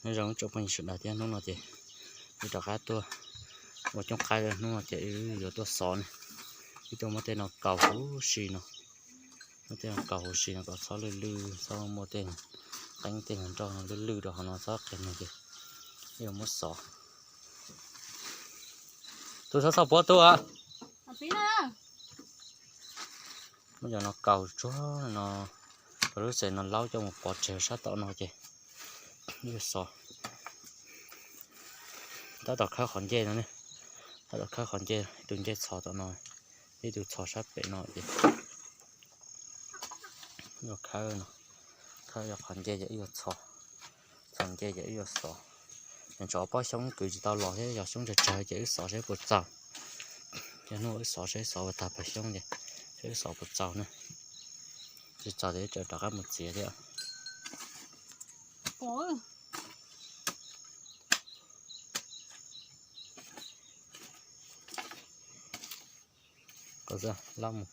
Nyob zoo tsoom phooj ywg sawv daws thiab, hnub no ces wb rov qab tuaj ua cooj qab, hnub no ces wb yuav tuaj xov ne. Wb tuaj muab tej no kaus huv si no, muab tej no kaus huv si no kom txhob lwj lwj, txhob muaj tej qeeb tej nroj lwj lwj rau hauv no txhob qia no ces wb yuav muab xov. Tus txhob txhob puab tus a. Muab cov no kaus tsuag no rau lub xeem no laub coj mus pov tseg sab tom no ces yuav xov. Tab tom khawb qhov ncej no ne, tab tom khawb qhov ncej, ib tug ncej txhos tom no, ib tug txhos sab pem no ces yuav khawb no, khawb yog qhov ncej ces wb yuav xov, txhos ncej ces wb yuav xov. Nws tshuav pob xyoob kwv tsis tau los thiab, yog xyoob tsawg tsawg ces wb xov saib puas txaus. Ces hnub wb xov saib xov puas tag pob xyoob ces saib wb xov puas txaus na. Tsis txaus ces wb rov qab mus txiav thiab. Qhov lab mus.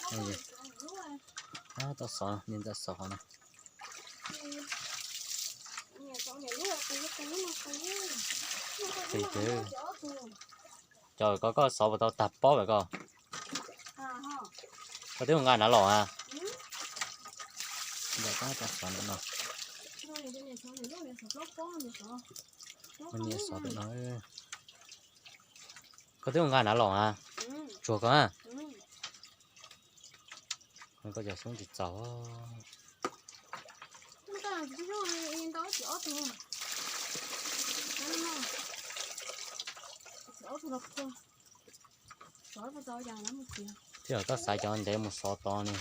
Tau xov, niam ntxawm xov qhov no. Qis ces, cov ko koj xov puas tau tag pob lawm ko? Koj twb mus nqa nav los a? Ntawm koj tau xov ntawm no. Mus niam xov ntawm no. Koj twb mus nqa nav los a? Tsuag ko a. Koj cov xoob tsis txaus. Thiab koj xaiv cov ntev mus xov tod ne.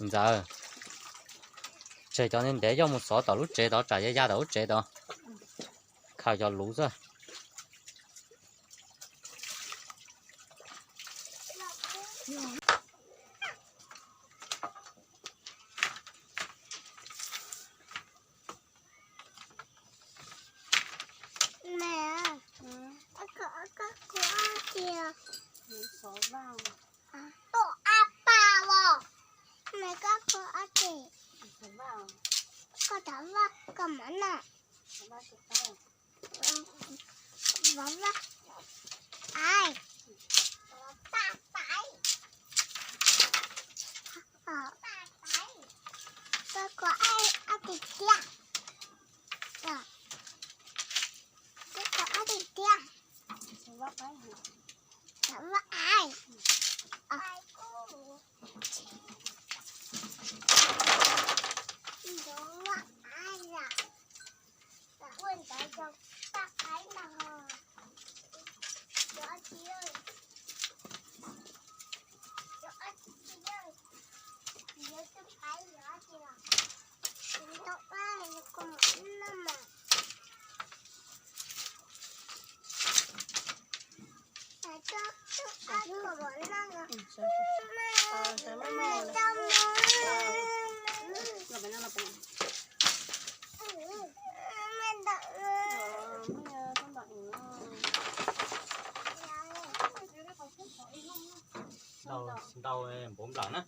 Ntxawm, tseg cov ntev ntev coj mus xov tom lub tsev tod, tsam ya ya tom lub tsev tod, khaws cov luv xwb. Ab pa os, me koj kho ab tsi, koj thov vaj koj mov noj, thov vaj, ai, paj pais, koj kho ab tsi tiag, koj kho ab tsi tiag, thov vaj ai, thov vaj ai. Ntau npaum nplam na.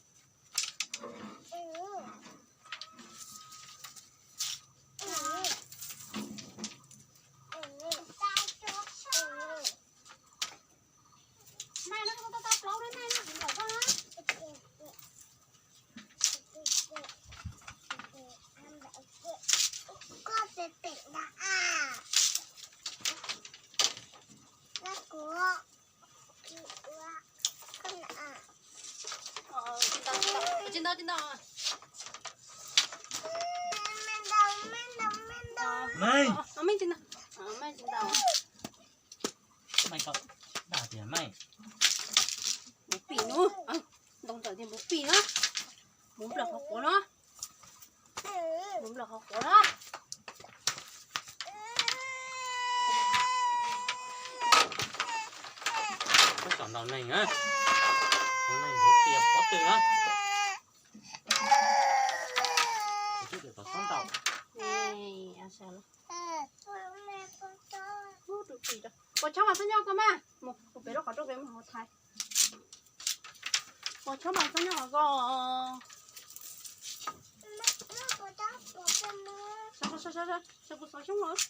Koj pem pem ntag a. Koj kuv. Tsis ntau, tsis ntau. Meej, meej tsis ntau. Meej, koj dag tias meej. Npuv pim no, ntoo ntawm tias npuv pim na. Npuv nplawm qhov quav no. Npuv nplawm qhov quav na. Koj tsom ntaus neeg na. Neeg npuv pim pob tw na. Kuv twb tias tov xob ntaus. Ua tsuj plis rau. Puas chob mas xob nyob ko mas. Mus pem lub qhov rooj pem mus hauv thaiv. Puas chob mas xob nyob hauv ko. Sawv kuv xov xyoob os.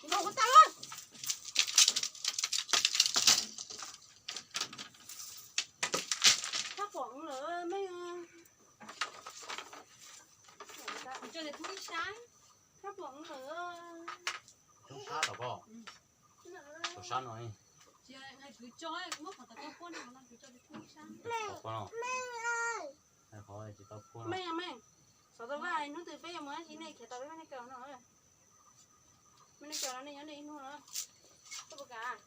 Nkaus kuv tau lawm. Txhob pom lawm me. Txhob pom lawm. Tub sab tom ko. Tub sab no. Tsis tau puab no. Tsis tau puab no. Me, me, xov tau vaj hnub twg peb yuav mus dab tsi nej khiav tau peb muab nej kaw no. Muab nej kaw no nej nyob nej ib hnub no. Koj puas kam?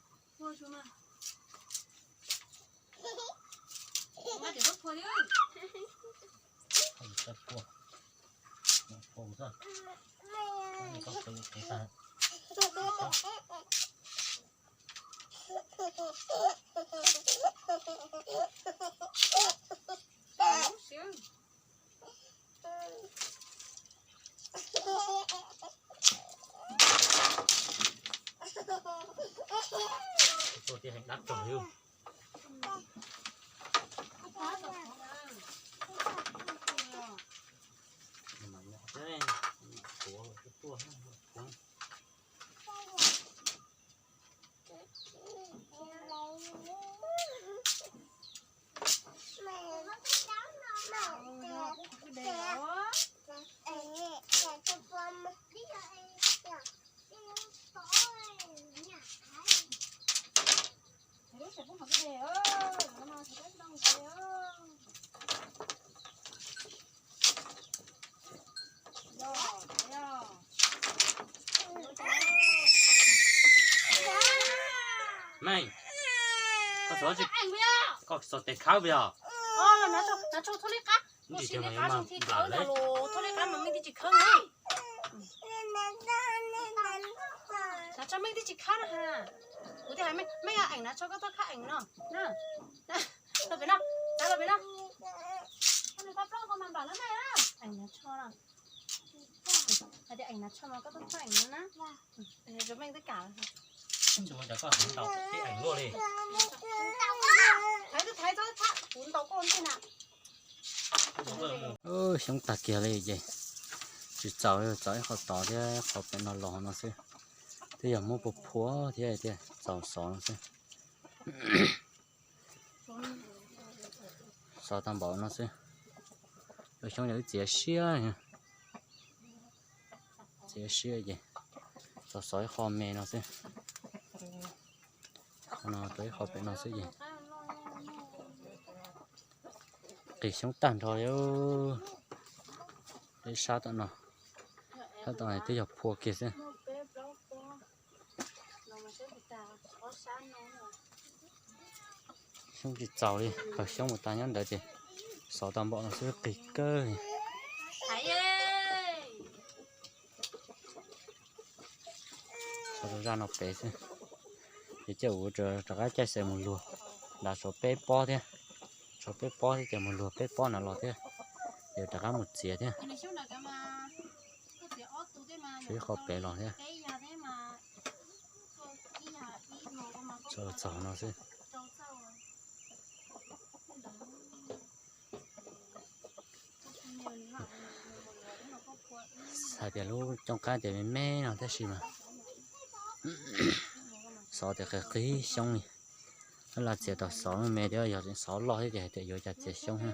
Nqa tias txhob phua thiab. Txhob phua. Phua xwb. Txhob phua, phua tag. Meej, koj txhob, koj txhob tes khawb yog. Thaj li qab, thaj li qab mas meej tib tsis khawb na. Nav tso meej tib tsis khawb na ha. Kuv twb hais meej, meej eem nav tso koj txhob khawb eem no na. Los pem no, nav los pem no. Koj nws pab plooj koj mas npam lawm na. Eem nav tso no. Hais tias eem nav tso mas koj txhob khawb eem no na. Zoo meej twb kam. Koj hais ntau ib eem luaj li. Thaiv twb thaiv txhob thab kuv ntaus koj ntej na. Xyoob tag kiag li ces tsis txaus, txaus ib qho tod thiab, qhov pem no los no xwb. Twb yog muab phua phua thiab thiaj txaus xov no xwb. Xov tag npaum no xwb. Lub xyoob yog wb txiav siab, txiav siab ces txaus xov ib qho me no xwb. Qhov no rau ib qho pem no xwb ces qis xyoob tag nrho li. Peb sab tom no, sab tom twb yog phua kiag xwb. Xyoob tsis txaus li, qawg xyoob mus tag nyob ntawd ces xov tag npaum no xwb qis kawg. Xov rau zaj no pem xwb. Ces cia kuv rov qab caij xaws mus luag, nrad tshuav peb pob thiab, tshuav peb pob thiab ces mus luag peb pob na los thiab, ces rov qab mus txiav thiab. Tshuav ib qho pem los thiab. Txog no xwb. Hais tias lub cooj qab ces me me no tab sis mas xov tias qis qis xyoob li. Laj txiav tau xov me me thiab, yog xov loj thiab ces hais tias yuav cas txiav xyoob na.